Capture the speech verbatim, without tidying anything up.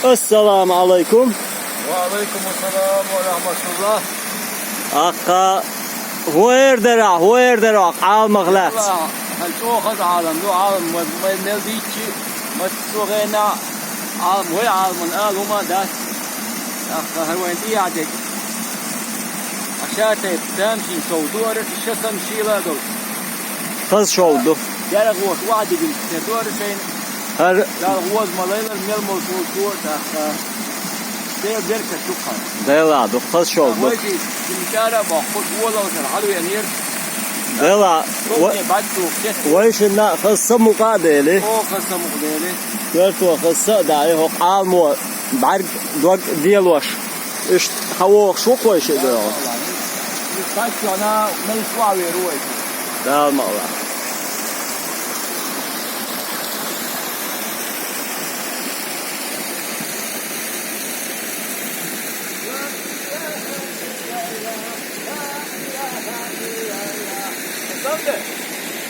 Ассаламу Ӏалайкум. Ва Ӏалайкум ассалам ва рахьматуллахӀ. Аккха, хӀун эр дара, хӀун эр дара, Ӏаламах лаьцна? Хьан чӀогӀа хаза Ӏалам ду, Ӏалам вай, вай мел дийцчи, ма цу гӀенахь Ӏалам, вай Ӏаламан ала хӀума дац. Аккха, хӀара вайн тӀехьа дерг. Ӏа ша тайпа тамашийна шов ду ара, ша санна шийла а долуш. Хаза шов ду. Дерриг вовш ваьӀдигина ца ду ара шайна. ХӀара Дала гӀоза ма лайла, мел молуш волчо а, тӀаккха Дела беркат ду хьан. Дела ду, хаза шов ду. Вайши цуьнан чара а боккхуш, волаллара хьалавеанера. Дела, Товне бац туху честно. Вайшинна хаза самукъа а дели, Оха самукъа дели. коьрто хаза са а даьӀи, хӀокху Ӏаламо бӀаьрг дог делош. Иштта хьан вохуш ву-кх вай ши доьгӀу? Каччана мел чохь вер ву вай. Дала ма аллахь.